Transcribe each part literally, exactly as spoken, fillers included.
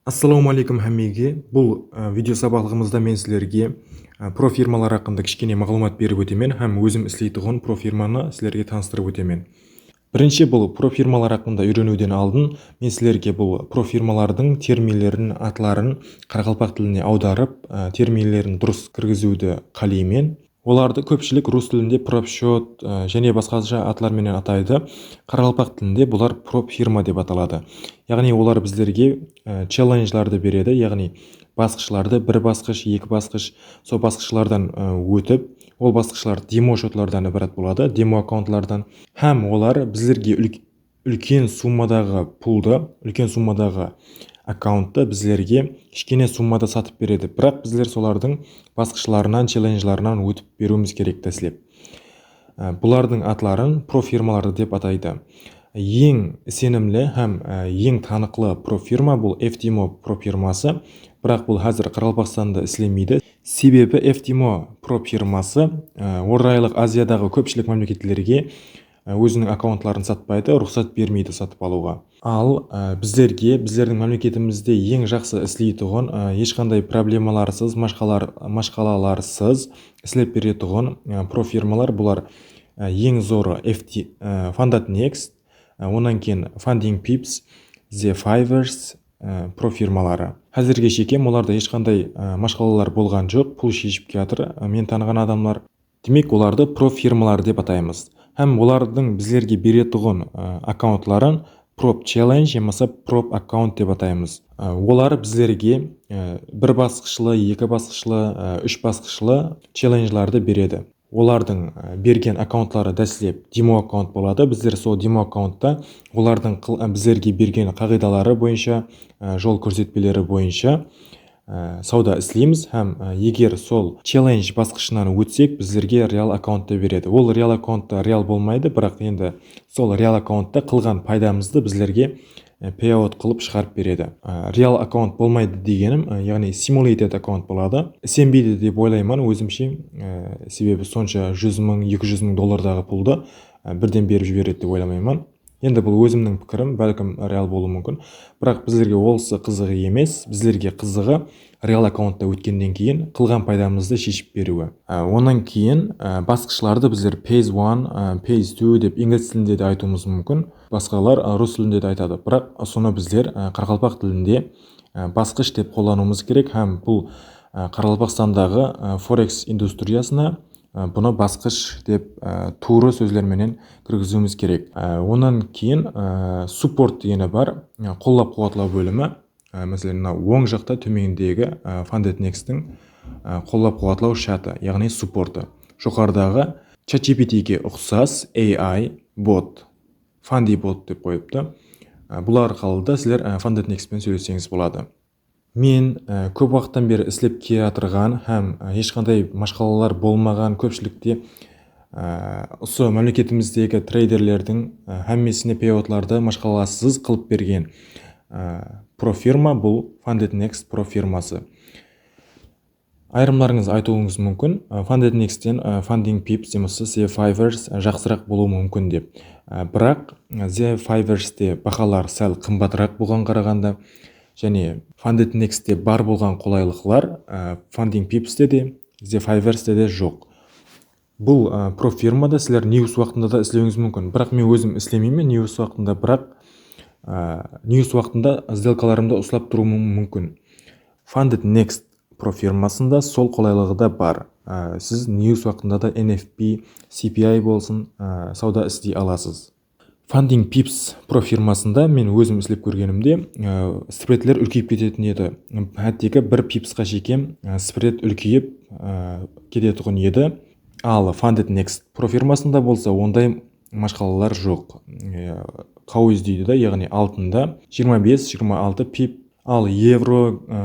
Assalawma aleykum hámmege. Bul, e, video sabaqlıǵımızda men sizlerge, e, profirmalar haqqında kishkene maǵlıwmat berip ótemen hám ózim isleytuǵın profirmanı sizlerge tanıstırıp ótemen. Birinshi, bul profirmalar haqqında úyreniwden aldın men sizlerge bul profirmalardıń terminlerin, atların qaraqalpaq tiline awdarıp, e, terminlerin durıs kirgiziwdi qáleymen. Olardı kópshilik rus tilinde propshyot, e, jáne basqasha atlar menen ataydı. Qaraqalpaq tilinde bular profirma dep ataladı. Yaǵnıy olar bizlerge, e, challengelardı beredi, yaǵnıy basqıshlardı, bir basqısh, eki basqısh, sol basqıshlardan, e, ótip, ol basqıshlar demo shotlardan ibarat boladı, demo akkauntlardan. Hám olar bizlerge úlk-, úlken summadaǵı puldı, úlken summadaǵı akkaunttı bizlerge kishkene summada satıp beredi. Biraq bizler solardıń basqıshlarınan, challengelarınan ótip beriwimiz kerek dáslep. Á, bulardıń atların profirmaları dep ataydı. Eń isenimli hám, á, eń tanıqlı profirma bul F T M O profirması. Biraq bul házir Qaraqalpaqstanda islemeydi. Sebebi F T M O profirması, á, Ortaylıq Aziyadaǵı kópshilik mámleketlerge, á, óziniń akkauntların satpaydı, ruxsat bermeydi satıp alıwǵa. Al, á, bizlerge, bizlerdiń mámleketimizde eń jaqsı isleytuǵın, á, hesh qanday problemalarsız, mashqalar-, mashqalarsız islep beretuǵın, á, profirmalar bular, á, eń zorı F T, á, Funded Next, á, onnan keyin Funding Pips, The Fivers, á, profirmaları. Házirge shekem olarda hesh qanday, á, mashqalalar bolǵan joq, pul sheship kiyatır, á, men tanıǵan adamlar. Demek, olardı profirmalar dep ataymız. Hám olardıń bizlerge beretuǵın, ı, akkauntların prop challenge yamasa prop akkaunt dep ataymız. I, olar bizlerge, ı, bir basqıshlı, eki basqıshlı, ı, úsh basqıshlı challengelardı beredi. Olardıń, ı, bergen akkauntları dáslep demo akkaunt boladı. Bizler sol demo akkauntta olardıń qıl-, ı, bizlerge bergen qaǵıydaları boyınsha, ı, jol kórsetpeleri boyınsha, ı, sawda isleymiz hám, ı, eger sol challenge basqıshınan ótsek, bizlerge real akkaunttı beredi. Ol real akkauntta real bolmaydı, biraq endi sol real akkauntta qılǵan paydamızdı bizlerge, ı, payout qılıp shıǵarıp beredi. I, real akkaunt bolmaydı degenim, ı, yaǵnıy simulated akkaunt boladı. Isenbeydi dep oylayman ózimshe, ı, sebebi sonsha júz mıń, eki júz mıń dollardaǵı puldı, ı, birden berip jiberedi dep oylamayman. Endi bul ózimniń pikirim, bálkim real bolıwı múmkin. Biraq bizlerge onsı qızıǵı emes, bizlerge qızıǵı real akkauntta ótkennen keyin qılǵan paydamızdı sheship beriwi. Á, onnan keyin, á, basqıshlardı bizler phase one, á, phase two dep inglis tilinde de aytıwımız múmkin. Basqalar, á, rus tilinde de aytadı. Biraq usını bizler, á, qaraqalpaq tilinde, á, basqısh dep qollanıwımız kerek hám bul, á, Qaraqalpaqstandaǵı, á, Forex industriyasına, á, bunı basqısh dep, á, tuwrı sózler menen kirgiziwimiz kerek. Á, onnan keyin, á, support degeni bar, á, qollap-quwatlaw bólimi. Á, máselen, mına oń jaqta tómendegi, á, Funded Nexttiń, á, qollap-quwatlaw shatı, yaǵnıy supportı. Joqarıdaǵı ChatGPTge uqsas A I bot, Funded bot dep qoyıptı. Á, bul arqalı da sizler, á, Funded Next penen sóylesseńiz boladı. Men, e, kóp waqıttan beri islep kiyatırǵan hám, e, hesh qanday mashqalalar bolmaǵan kópshilikte, e, usı mámleketimizdegi treyderlerdiń, e, hámmesine payoutlardı mashqalasız qılıp bergen, e, profirma bul Funded Next profirması. Ayırımlarıńız aytıwıńız múmkin, e, Funded Nextten, e, Funding Pips yamasa The Fivers, e, jaqsıraq bolıwı múmkin dep. E, biraq, e, The Fiverste bahalar sál qımbatıraq buǵan qaraǵanda. Jáne Funded Nextte bar bolǵan qolaylıqlar, á, Funding Pipste de, The Fiverste de joq. Bul, á, profirmada sizler news waqtında da islewińiz múmkin. Biraq men ózim islemeymen news waqtında, biraq, á, news waqtında sdelkalarımdı uslap turıwım múmkin. Funded Next profirmasında sol qolaylıǵı da bar. Á, siz news waqtında da N F P, C P I bolsın, á, sawda isley alasız. Funding Pips profirmasında men ózim islep kórgenimde, e, spredler úlkeyip ketetin edi. Hátteki bir pipsqa shekem, e, spred úlkeyip, e, ketetuǵın edi. Al Funded Next profirmasında bolsa onday mashqalalar joq. E, qawiz deydi da, yaǵnıy altında jigirma bes, jigirma altı pip, al evro, e,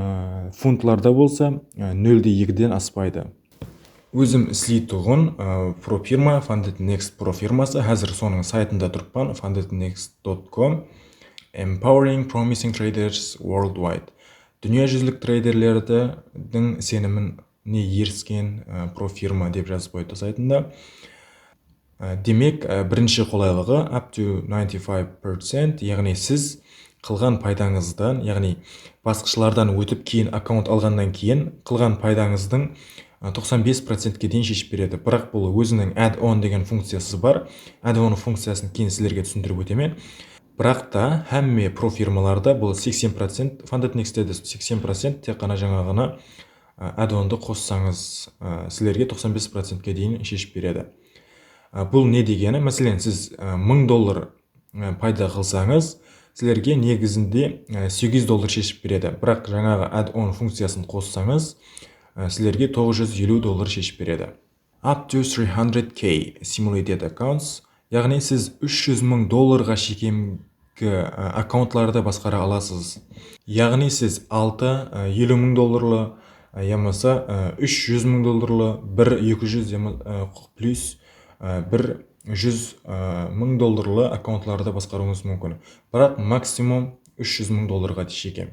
funtlarda bolsa, e, nol de ekiden aspaydı. Ózim isleytuǵın, ı, profirma, Funded Next profirması, házir sonıń saytında turıppan, funded next dot com, Empowering Promising Traders Worldwide. Dúnya júzilik treyderlerdiń isenimine erisken, ı, profirma dep jazıp qoyıptı saytında. Á, demek, á, birinshi qolaylıǵı up to ninety-five percent, yaǵnıy siz qılǵan paydańızdan, yaǵnıy basqıshlardan ótip, keyin akkaunt alǵannan keyin qılǵan paydańızdıń, a, toqsan bes procentke deyin sheship beredi. Biraq bul óziniń add-on degen funkciyası bar. Add-on funkciyasın keyin sizlerge túsindirip ótemen. Biraq ta hámme pro firmalarda bul seksen procent, Funded Nextte de seksen procent tek ǵana jańaǵına, a, add-ondı qossańız, a, sizlerge toqsan bes procentke deyin sheship beredi. A, bul ne degeni? Máselen, siz, a, mıń dollar, a, payda qılsańız, sizlerge negizinde, a, segiz dollar sheship beredi. Biraq jańaǵı add-on funkciyasın qossańız, a, sizlerge toǵız júz eliw dollar sheship beredi. Up to three hundred K simulated accounts, yaǵnıy siz úsh júz mıń dollarǵa shekemgi, a, akkauntlardı basqara alasız. Yaǵnıy siz altı, a, eliw mıń dollarlı, a, yamasa, a, úsh júz mıń dollarlı, bir eki júz yama-, a, plus, a, bir júz, a, mıń dollarlı akkauntlardı basqarıwıńız múmkin. Biraq maksimum úsh júz mıń dollarǵa shekem.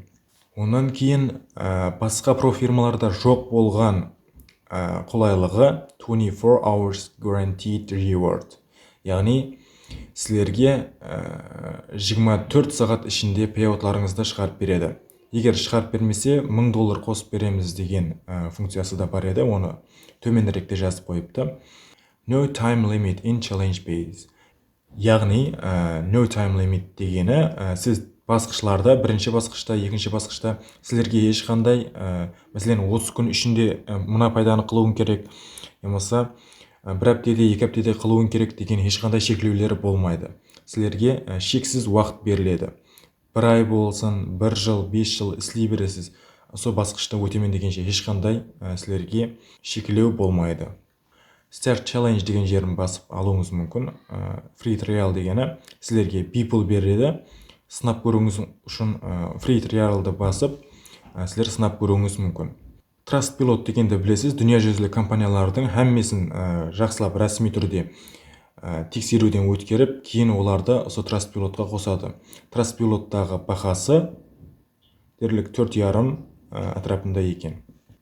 Onnan keyin, á, basqa pro firmalarda joq bolǵan, á, qolaylıǵı twenty-four hours guaranteed reward. Yaǵnıy, sizlerge, á, jigirma tórt saat ishinde payoutlarıńızdı shıǵarıp beredi. Eger shıǵarıp bermese, mıń dollar qosıp beremiz degen, á, funkciyası da bar edi, onı tómenirekte jazıp qoyıptı. No time limit in challenge base. Yaǵnıy, á, no time limit degeni, á, siz basqıshlarda, birinshi basqıshta, ekinshi basqıshta sizlerge hesh qanday, á, máselen, otız kún ishinde, á, mına paydanı qılıwıń kerek, yamasa, á, bir háptede, eki háptede qılıwıń kerek degen hesh qanday sheklewleri bolmaydı. Sizlerge, á, sheksiz waqıt beriledi. Bir ay bolsın, bir jıl, bes jıl isley beresiz. Sol basqıshta ótemen degenshe hesh qanday, á, sizlerge sheklew bolmaydı. Start Challenge degen jerin basıp alıwıńız múmkin. Á, free trial degeni sizlerge biypul beredi. Sınap kóriwińiz ushın, á, free trialdı basıp, á, sizler sınap kóriwińiz múmkin. Trustpilot degendi bilesiz, dúnya júzilik kompaniyalardıń hámmesin, á, jaqsılap rásmiy túrde, á, tekseriwden ótkerip, keyin olardı usı Trustpilotqa qosadı. Trustpilottaǵı bahası derlik tórt yarım, á, átirapında eken.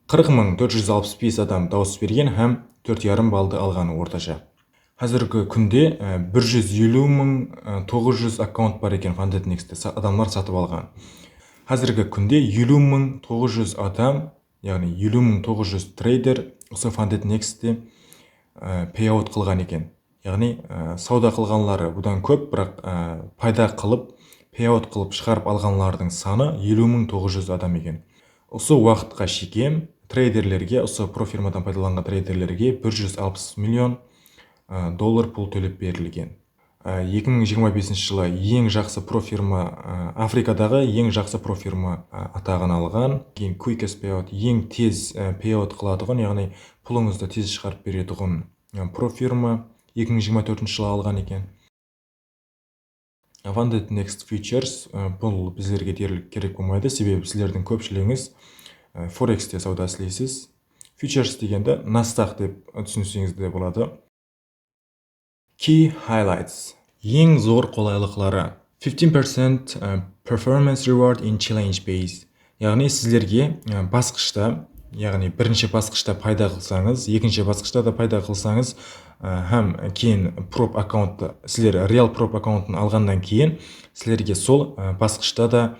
Qırq mıń tórt júz alpıs bes adam dawıs bergen hám tórt yarım balldı alǵan ortasha. Házirgi kúnde, á, bir júz eliw mıń, á, toǵız júz akkaunt bar eken Funded Nextte sa-, adamlar satıp alǵan. Házirgi kúnde eliw mıń toǵız júz adam, yaǵnıy eliw mıń toǵız júz treyder usı Funded Nextte, á, payout qılǵan eken. Yaǵnıy, á, sawda qılǵanları budan kóp, biraq, á, payda qılıp, payout qılıp shıǵarıp alǵanlardıń sanı eliw mıń toǵız júz adam eken. Usı waqıtqa shekem treyderlerge, usı pro firmadan paydalanǵan treyderlerge bir júz alpıs million, á, dollar pul tólep berilgen. Á, eki mıń jigirma besinshi jılı eń jaqsı pro firma, á, Afrikadaǵı eń jaqsı pro firma, á, ataǵın alǵan. Keyin quickest payout, eń tez, á, payout qılatuǵın, yaǵnıy pulıńızdı tez shıǵarıp beretuǵın, á, pro firma eki mıń jigirma tórtinshi jılı alǵan eken. Funded Next Futures, á, bul bizlerge derlik kerek bolmaydı, sebebi sizlerdiń kópshiligińiz, á, Forexte sawda isleysiz. Futures degendi Nasdaq dep túsinseńiz de boladı. Key highlights. Eń zor qolaylıqları. Fifteen percent, á, performance reward in challenge base. Yaǵnıy sizlerge, á, basqıshta, yaǵnıy birinshi basqıshta payda qılsańız, ekinshi basqıshta da payda qılsańız, á, hám keyin prop akkaunttı, sizler real prop akkauntın alǵannan keyin sizlerge sol, á, basqıshta da,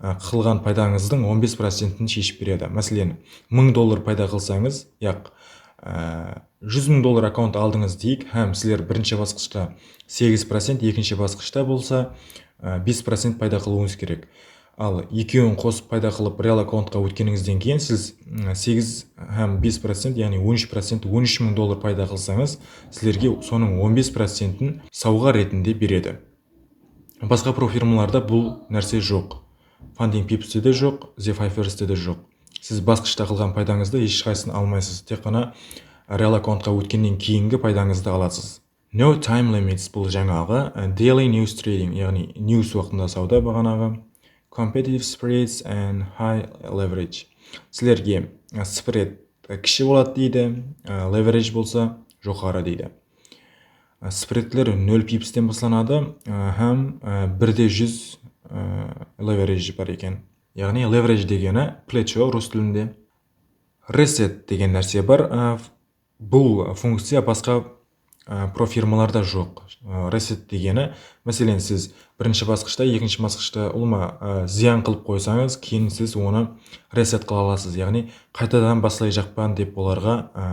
á, qılǵan paydańızdıń on bes procentin sheship beredi. Máselen, mıń dollar payda qılsańız, yaq, á, júz mıń dollar akkaunt aldıńız deyik, hám sizler birinshi basqıshta segiz procent, ekinshi basqıshta bolsa, á, bes procent payda qılıwıńız kerek. Al, ekewin qosıp payda qılıp, real akkauntqa ótkenińizden keyin siz, mm, segiz hám bes procent, yaǵnıy on úsh procent, on úsh mıń dollar payda qılsańız, sizlerge sonıń on bes procentin sawǵa retinde beredi. Basqa pro firmalarda bul nárse joq. Funding Pipste de joq, The Fiferste de joq. Siz basqıshta qılǵan paydańızdı hesh qaysısın almaysız. Tek ǵana real akkauntqa ótkennen keyingi paydańızdı alasız. No time limits, bul jańaǵı, e, daily news trading, yaǵnıy news waqtında sawda baǵanaǵı. Competitive spreads and high leverage. Sizlerge, e, spread, e, kishi boladı deydi, e, leverage bolsa joqarı deydi. E, spreadler nol pipsten baslanadı, e, hám, e, birde júz, e, leverage bar eken. Yaǵnıy leverage degeni plecho rus tilinde. Reset degen nárse bar. E, Bul funkciya basqa e, profirmalarda joq. E, reset degeni, máselen, siz birinshi basqıshta, ekinshi basqıshta ulıwma, e, zıyan qılıp qoysańız, keyin siz onı reset qıla alasız. Yaǵnıy, qaytadan baslayjaqpan dep olarǵa, e,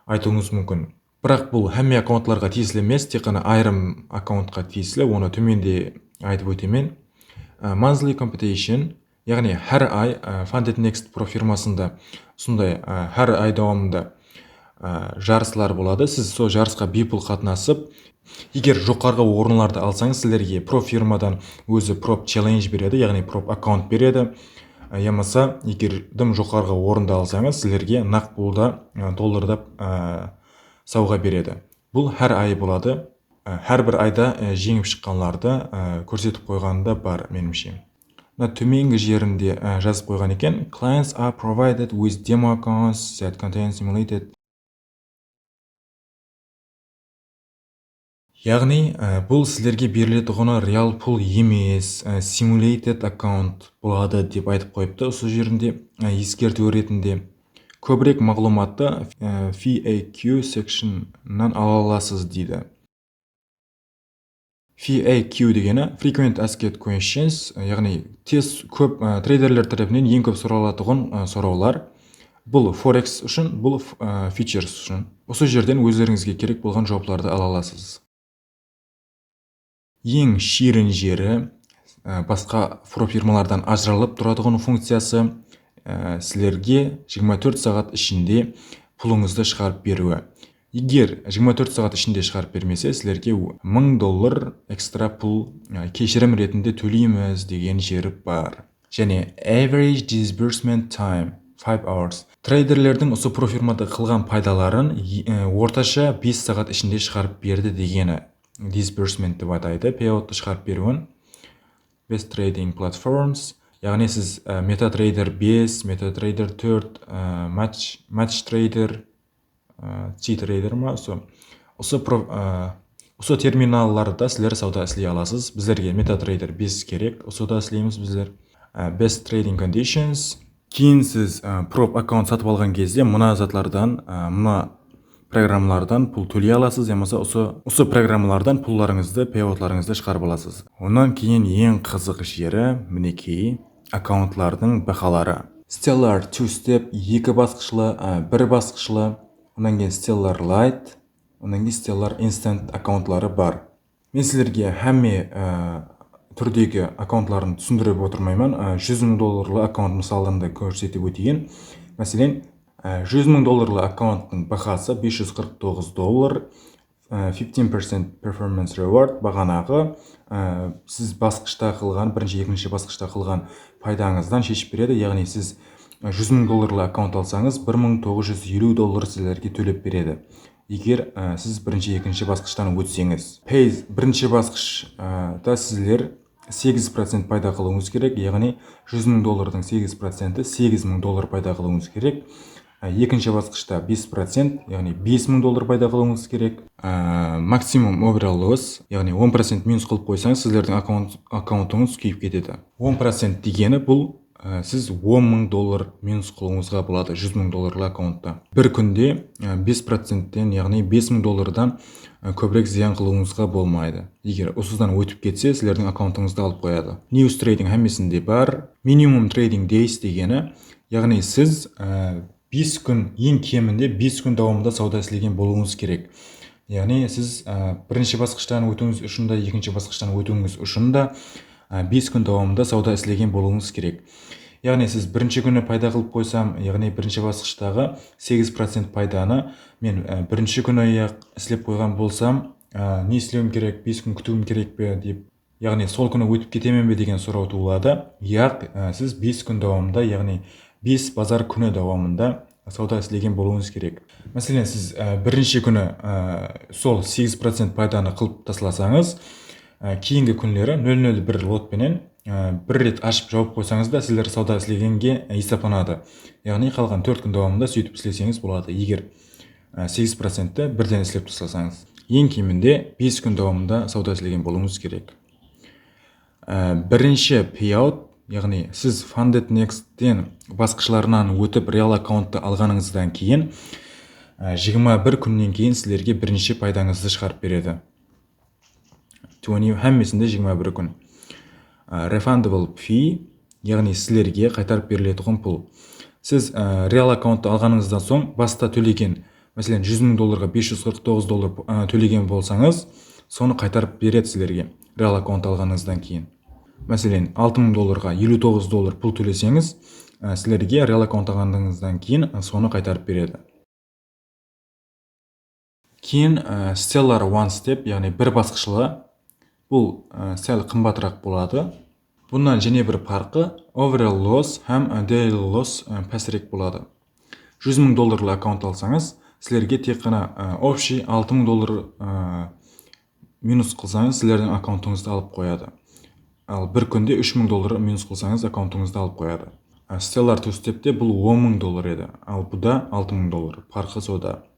aytıwıńız múmkin. Biraq bul hámme akkauntlarǵa tiyisli emes, tek ǵana ayırım akkauntqa tiyisli, onı tómende aytıp ótemen. E, monthly competition, yaǵnıy hár ay, e, Funded Next profirmasında usınday, e, hár ay dawamında, e, jarıslar boladı. Siz sol jarısqa biypul qatnasıp, eger joqarǵı orınlardı alsańız, sizlerge profirmadan ózi prop challenge beredi, yaǵnıy prop akkaunt beredi. E, yamasa eger dım joqarǵı orındı alsańız, sizlerge naq pulda, e, dollarda, e, sawǵa beredi. Bul hár ayı boladı. E, hár bir ayda, e, jeńip shıqqanlardı, e, kórsetip qoyǵanı da bar, menimshe. Mına tómengi jerinde, e, jazıp qoyǵan eken, "Clients are provided with demo accounts that contain simulated." Yaǵnıy, e, bul sizlerge beriletuǵını real pul emes, e, simulated account boladı dep aytıp qoyıptı usı jerinde, e, eskertiw retinde. Kóbirek maǵlıwmattı, e, F A Q sectionnan ala alasız, deydi. F A Q degeni Frequent Asked Questions, yaǵnıy tez kóp, e, treyderler tárepinen eń kóp soralatuǵın, e, sorawlar. Bul Forex ushın, bul, e, futures ushın. Usı jerden ózlerińizge kerek bolǵan juwaplardı ala alasız. Eń shiyrin jeri, e, basqa profirmalardan ajıralıp turatuǵın funkciyası, e, sizlerge jigirma tórt saat ishinde pulıńızdı shıǵarıp beriwi. Eger jigirma tórt saat ishinde shıǵarıp bermese, sizlerge mıń dollar ekstra pul, e, keshirim retinde tóleymiz degen jeri bar. Jáne average disbursement time, five hours. Treyderlerdiń usı profirmada qılǵan paydaların, e, ortasha bes saat ishinde shıǵarıp berdi degeni disbursement dep ataydı, payouttı shıǵarıp beriwin. Best trading platforms, yaǵnıy siz, e, MetaTrader bes, MetaTrader tórt, e, Match, Match Trader, e, G Trader ma, usı, usı pro-, e, usı terminallarda sizler sawda isley alasız. Bizlerge MetaTrader bes kerek, usıda isleymiz bizler. E, best trading conditions. Keyin siz, e, prop account satıp alǵan gezde mına zatlardan, e, mına programmalardan pul tóley alasız, yamasa usı, usı programmalardan pullarıńızdı, payoutlarıńızdı shıǵarıp alasız. Onnan keyin eń qızıq jeri, minekey, akkauntlardıń bahaları. Stellar two step, eki basqıshlı, e, bir basqıshlı, onnan keyin Stellar Lite, onnan keyin Stellar Instant akkauntları bar. Men sizlerge hámme, e, túrdegi akkauntların túsindirip otırmayman. E, júz mıń dollarlı akkaunt mısalında kórsetip óteyin. Máselen, e, júz mıń dollarlı akkaunttıń bahası bes júz qırq toǵız dollar, e, fifteen percent performance reward, baǵanaǵı, e, siz basqıshta qılǵan, birinshi, ekinshi basqıshta qılǵan paydańızdan sheship beredi. Yaǵnıy siz, e, júz mıń dollarlı akkaunt alsańız, bir mıń toǵız júz eliw dollar sizlerge tólep beredi. Eger, e, siz birinshi, ekinshi basqıshtan ótseńiz. Pay, birinshi basqıshta sizler segiz procent payda qılıwıńız kerek, yaǵnıy júz mıń dollardıń segiz procenti, segiz mıń dollar payda qılıwıńız kerek. E, ekinshi basqıshta bes procent, yaǵnıy bes mıń dollar payda qılıwıńız kerek. E, maksimum overall loss, yaǵnıy on procent minus qılıp qoysańız, sizlerdiń akkaunt-, akkauntıńız kúyip ketedi. On procent degeni bul, e, siz on mıń dollar minus qılıwıńızǵa boladı júz mıń dollarlı akkauntta. Bir kúnde, e, bes procentten, yaǵnıy bes mıń dollardan, e, kóbirek zıyan qılıwıńızǵa bolmaydı. Eger usıdan ótip ketse, sizlerdiń akkauntıńızdı alıp qoyadı. News trading hámmesinde bar. Minimum trading days degeni, yaǵnıy siz, e, bes kún, eń keminde bes kún dawamında sawda islegen bolıwıńız kerek. Yaǵnıy siz, e, birinshi basqıshtan ótiwińiz ushın da, ekinshi basqıshtan ótiwińiz ushın da, e, bes kún dawamında sawda islegen bolıwıńız kerek. Yaǵnıy siz birinshi kúni payda qılıp qoysam, yaǵnıy birinshi basqıshtaǵı segiz procent paydanı men, e, birinshi kúni-aq islep qoyǵan bolsam, e, ne islewim kerek, bes kún kútiwim kerek pe dep, yaǵnıy sol kúni ótip ketemen be degen soraw tuwıladı. Yaq, e, siz bes kún dawamında, yaǵnıy bes bazar kúni dawamında sawda islegen bolıwıńız kerek. Máselen, siz, e, birinshi kúni, e, sol segiz procent paydanı qılıp taslasańız, e, keyingi kúnleri nol nol bir lot penen, e, bir ret ashıp jawıp qoysańız da, sizler sawda islegenge, e, esaplanadı. Yaǵnıy qalǵan tórt kún dawamında sóytip isleseńiz boladı, eger, e, segiz procentti birden islep taslasańız. Eń keminde bes kún dawamında sawda islegen bolıwıńız kerek. Á, birinshi payout, yaǵnıy siz Funded Next-ten basqıshlarınan ótip real akkaunttı alǵanıńızdan keyin, Á, jigirma bir kúnnen keyin sizlerge birinshi paydańızdı shıǵarıp beredi. Twenty, hámmesinde jigirma bir kún. Á, refundable fee, yaǵnıy sizlerge qaytarıp beriletuǵın pul. Siz, á, real akkaunttı alǵanıńızdan soń basta tólegen, máselen, júz mıń dollarǵa bes júz qırq toǵız dollar, á, tólegen bolsańız, sonı qaytarıp beredi sizlerge, real akkaunt alǵanıńızdan keyin. Máselen, altı mıń dollarǵa eliw toǵız dollar pul tóleseńiz, á, sizlerge real akkaunt alǵanıńızdan keyin, á, sonı qaytarıp beredi. Keyin, e, Stellar One Step, yaǵnıy bir basqıshlı. Bul, e, sál qımbatıraq boladı. Bunnan jáne bir parqı, overall loss hám, e, daily loss, e, pásirek boladı. Júz mıń dollarlı akkaunt alsańız, sizlerge tek ǵana, e, общий altı mıń dollar, e, minus qılsańız, sizlerdiń akkauntıńızdı alıp qoyadı. Al bir kúnde úsh mıń dollar minus qılsańız, akkauntıńızdı alıp qoyadı. A, Stellar Two Stepte bul on mıń dollar edi, al bu da altı mıń dollar. Parqı soda.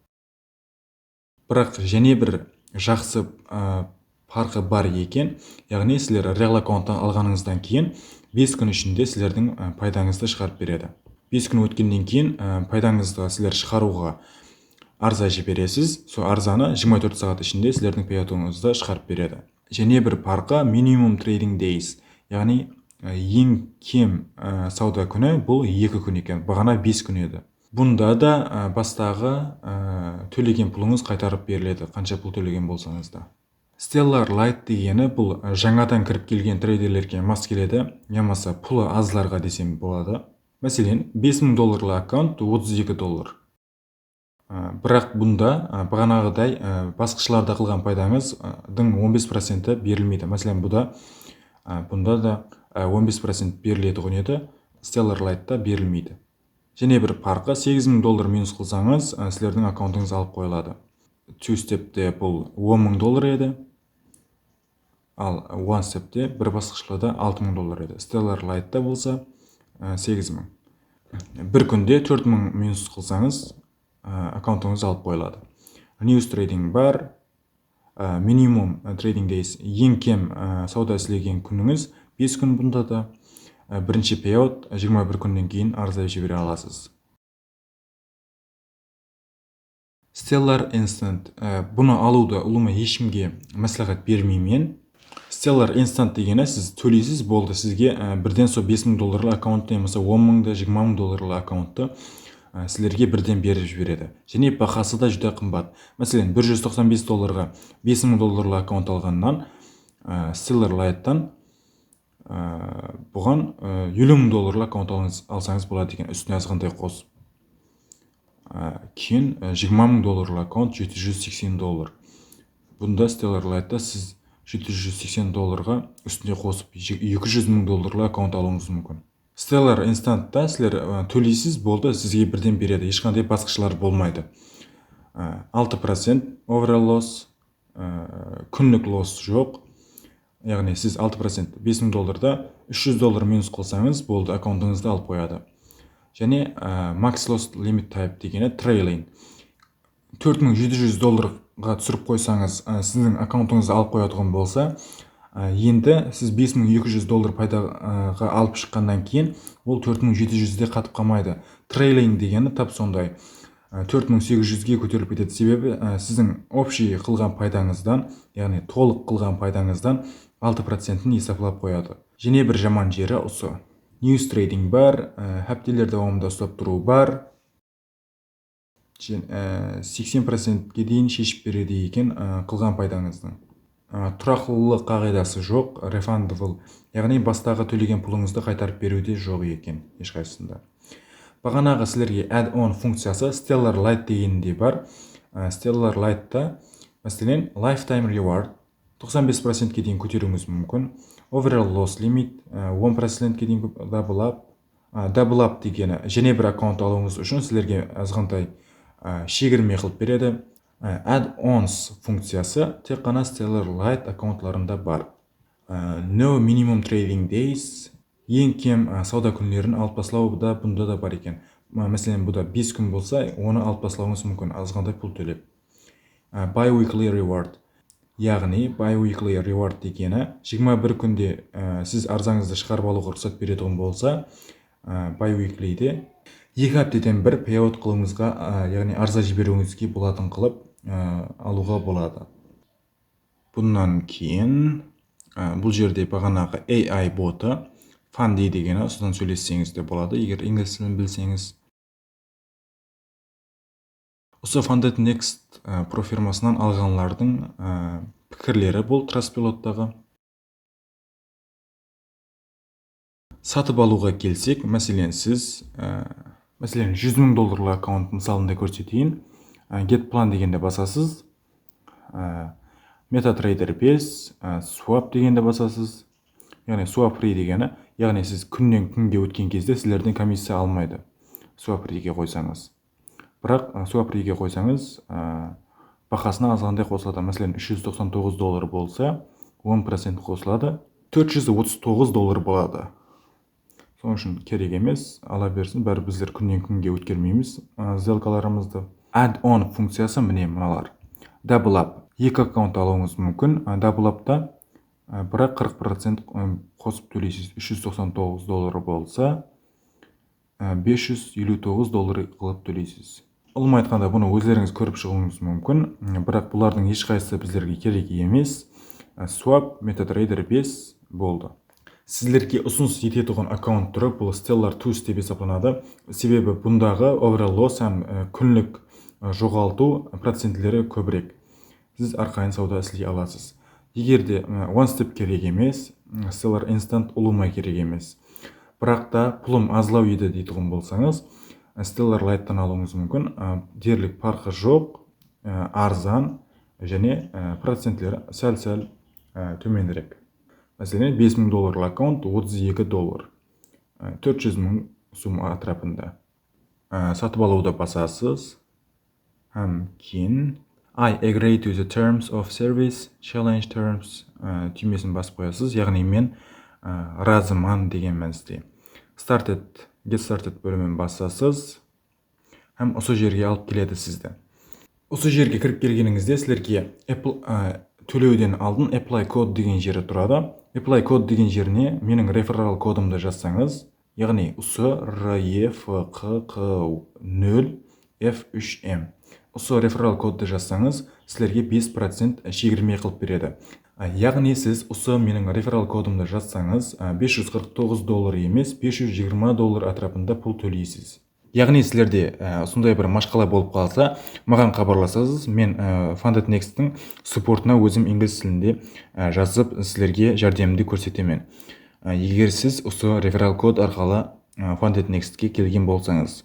Biraq jáne bir jaqsı, a, parqı bar eken. Yaǵnıy sizler real akkaunttı alǵanıńızdan keyin bes kún ishinde sizlerdiń, a, paydańızdı shıǵarıp beredi. Bes kún ótkennen keyin, a, paydańızdı sizler shıǵarıwǵa arza jiberesiz. Sol arzanı jigirma tórt saat ishinde sizlerdiń peyawtıńızda shıǵarıp beredi. Jáne bir parqı minimum trading days, yaǵnıy, e, eń kem, e, sawda kúni bul eki kún eken. Baǵana bes kún edi. Bunda da, e, bastaǵı, e, tólegen pulıńız qaytarıp beriledi, qansha pul tólegen bolsańız da. Stellar Light degeni bul, e, jańadan kirip kelgen treyderlerge mas keledi, yamasa pulı azlarǵa desem boladı. Máselen, bes mıń dollarlı akkaunt otız eki dollar. Á, biraq bunda, á, baǵanaǵıday, á, basqıshlarda qılǵan paydańızdıń on bes procenti berilmeydi. Máselen, bu da, á, bunda da, á, on bes procent beriletuǵın edi, Stellar Lightta berilmeydi. Jáne bir parqı, segiz mıń dollar minus qılsańız, á, sizlerdiń akkauntıńız alıp qoyıladı. Two Stepte bul on mıń dollar edi. Al One Stepte bir basqıshlıda altı mıń dollar edi. Stellar Lightta bolsa, e, segiz mıń. Bir kúnde tórt mıń minus qılsańız, e, akkauntıńız alıp qoyıladı. News trading bar, e, minimum, e, trading days, eń kem, e, sawda islegen kúnińiz bes kún bunda da, e, birinshi payout jigirma bir kúnnen keyin arza jibere alasız. Stellar Instant, e, bunı alıwdı ulıwma heshkimge másláhát bermeymen. Stellar Instant degeni siz tóleysiz, boldı, sizge, e, birden sol bes mıń dollarlı akkaunttı yamasa on mıńdı, jigirma mıń dollarlı akkaunttı, e, sizlerge birden berip jiberedi. Jáne bahası da júdá qımbat. Máselen, bir júz toqsan bes dollarǵa bes mıń dollarlı akkaunt alǵannan, e, Stellar Lighttan Á, buǵan, á, eliw mıń dollarlı akkaunt alıńız, alsańız boladı eken, ústine azǵantay qosıp. Á, keyin, á, jigirma mıń dollarlı akkaunt, jeti júz seksen dollar. Bunda Stellar Lightta siz jeti júz seksen dollarǵa ústine qosıp, je-, eki júz mıń dollarlı akkaunt alıwıńız múmkin. Stellar Instantta sizler, á, tóleysiz, boldı, sizge birden beredi, hesh qanday basqıshlar bolmaydı. Á, altı procent overall loss, Á, kúnlik loss joq. Yaǵnıy siz altı procent, bes mıń dollarda úsh júz dollar minus qılsańız, boldı, akkauntıńızdı alıp qoyadı. Jáne, á, max loss limit type degeni trailing. Tórt mıń jeti júz dollarǵa túsirip qoysańız, á, siziń akkauntıńızdı alıp qoyatuǵın bolsa, á, endi siz bes mıń eki júz dollar paydaǵa alıp shıqqannan keyin, ol tórt mıń jeti júzde qatıp qalmaydı. Trailing degeni tap sonday. Á, tórt mıń segiz júzge kóterilip ketedi. Sebebi, á, siziń общий qılǵan paydańızdan, yaǵnıy tolıq qılǵan paydańızdan altı procentin esaplap qoyadı. Jáne bir jaman jeri usı. News trading bar, á, hápteler dawamında uslap turıw bar. Jen-, á, seksen procentke deyin sheship beredi eken, á, qılǵan paydańızdıń. Á, turaqlılıq qaǵıydası joq, refundable, yaǵnıy bastaǵı tólegen pulıńızdı qaytarıp beriwde joq eken, hesh qaysısında. Baǵanaǵı sizlerge add-on funkciyası Stellar Light degeninde bar. Á, Stellar Lightta, máselen, lifetime reward, toqsan bes procentke deyin kóteriwińiz múmkin. Overall loss limit, á, on procentke deyin kó-, double up. Á, double up degeni, jáne bir akkaunt alıwıńız ushın sizlerge azǵantay, á, shegirme qılıp beredi. Á, add-ons funkciyası tek ǵana Stellar Light akkauntlarında bar. Á, no minimum trading days, eń kem, á, sawda kúnlerin alıp taslaw da bunda da bar eken. Má-, máselen, bu da bes kún bolsa, onı alıp taslawıńız múmkin, azǵantay pul tólep. Á, bi-weekly reward. Yaǵnıy, bi-weekly reward degeni, jigirma bir kúnde, á, siz arzańızdı shıǵarıp alıwǵa ruxsat beretuǵın bolsa, á, bi-weeklyde Eki hápteden bir payout qılıwıńızǵa, a, yaǵnıy arza jiberiwińizge bolatuǵın qılıp, a, alıwǵa boladı. Bunnan keyin, a, bul jerde baǵanaǵı A I botı, Fandi degeni, usıdan sóylesseńiz de boladı, eger inglis tilin bilseńiz. Usı Funded Next, a, profirmasınan alǵanlardıń, a, pikirleri bul Trustpilot-taǵı. Satıp alıwǵa kelsek, máselen, siz, e, máselen, júz mıń dollarlıq akkaunt mısalında kórseteyin. E, Get Plan degende basasız. E, MetaTrader bes, e, Swap degende basasız. Yaǵnıy Swap Free degeni, yaǵnıy siz kúnnen kúnge ótken kezde sizlerden komissiya almaydı. Swap Free-ge qoysańız. Biraq, a, Swap Free-ge qoysańız, a, bahasına azǵantay qosıladı. Máselen, úsh júz toqsan toǵız dollar bolsa, on procent qosıladı. Tórt júz otız toǵız dollar boladı. Sonıń ushın kerek emes, ala bersin, báribir bizler kúnnen kúnge ótkermeymiz, a, сделкаларımızdı. Add-on funkciyası mine mınalar. Double Up. Eki akkaunt alıwıńız múmkin. A, Double Up-ta, a, biraq qırq procent, ım, qosıp tóleysiz. Úsh júz toqsan toǵız dollar bolsa, e, bes júz eliw toǵız dollar qılıp tóleysiz. Ulıwma aytqanda, bunı ózlerińiz kórip shıǵıwıńız múmkin. M, biraq bulardıń hesh qaysısı bizlerge kerek emes. E, Swap, MetaTrader bes boldı. Sizlerge usınıs etetuǵın akkaunt túri bul Stellar Twos dep esaplanadı. Sebebi bundaǵı overall loss hám, e, kúnlik, e, joǵaltıw procentleri kóbirek. Siz arqayın sawda isley alasız. Eger de, e, one step kerek emes, e, Stellar Instant ulıwma kerek emes. Biraq ta pulım azlaw edi deytuǵın bolsańız, e, Stellar Lite'tan alıwıńız múmkin. E, derlik parqı joq, e, arzan, jáne, e, procentleri sál-sál, e, tómenirek. Máselen, bes mıń dollarlıq akkaunt otız eki dollar, e, tórt júz mıń summa átirapında. Á, satıp alıwdı basasız. Hám keyin "I agree to the terms of service, challenge terms", á, túymesin basıp qoyasız. Yaǵnıy men, á, razıman degen mániste. Started, Get Started bólimin basasız. Hám usı jerge alıp keledi sizdi. Usı jerge kirip kelgenińizde sizlerge Apple, á, tólewden aldın Apply Code degen jeri turadı. Apply Code degen jerine meniń referral kodımdı jazsańız, yaǵnıy usı R E F Q Q nol F úsh M. Usı referral kodtı jazsańız, sizlerge bes procent shegirme qılıp beredi. Á, yaǵnıy siz usı meniń referral kodımdı jazsańız, á, bes júz qırq toǵız dollar emes, bes júz jigirma dollar átirapında pul tóleysiz. Yaǵnıy sizlerde, á, usınday bir mashqala bolıp qalsa, maǵan xabarlasasız, men, á, Funded Nexttiń supportına ózim inglis tilinde, á, jazıp sizlerge járdemimdi kórsetemen. Á, eger siz usı referral kod arqalı, á, Funded Nextke kelgen bolsańız.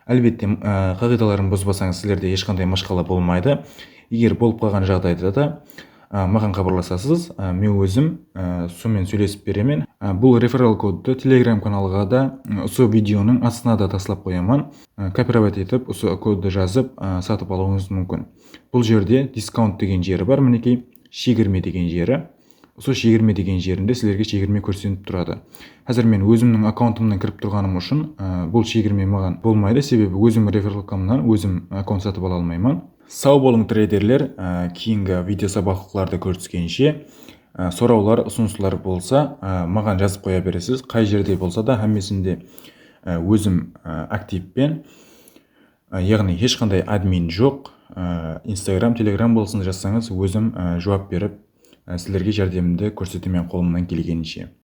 Álbette, á, qaǵıydaların buzbasańız, sizlerde hesh qanday mashqala bolmaydı. Eger bolıp qalǵan jaǵdayda da, á, maǵan xabarlasasız, á, men ózim, á, sonımen sóylesip beremen. Á, bul referral kodtı Telegram kanalǵa da, á, usı videonıń astına da taslap qoyaman. Á, kopirovать etip, usı kodtı jazıp, á, satıp alıwıńız múmkin. Bul jerde discount degen jeri bar, minekey, shegirme degen jeri. Usı shegirme degen jerinde sizlerge shegirme kórsenip turadı. Házir men ózimniń akkauntımnan kirip turǵanım ushın, á, bul shegirme maǵan bolmaydı, sebebi ózim referralkamnan ózim akkaunt satıp ala almayman. Saw bolıń, treyderler, á, keyingi video sabaqlıqlarda kóriskenshe, á, sorawlar, usınıslar bolsa, á, maǵan jazıp qoya beresiz. Qay jerde bolsa da, hámmesinde, á, ózim, á, aktivpen. Á, yaǵnıy hesh qanday admin joq. Á, Instagram, Telegram bolsın, jazsańız, ózim, á, juwap berip, á, sizlerge járdemimdi kórsetemen qolımnan kelgeninshe.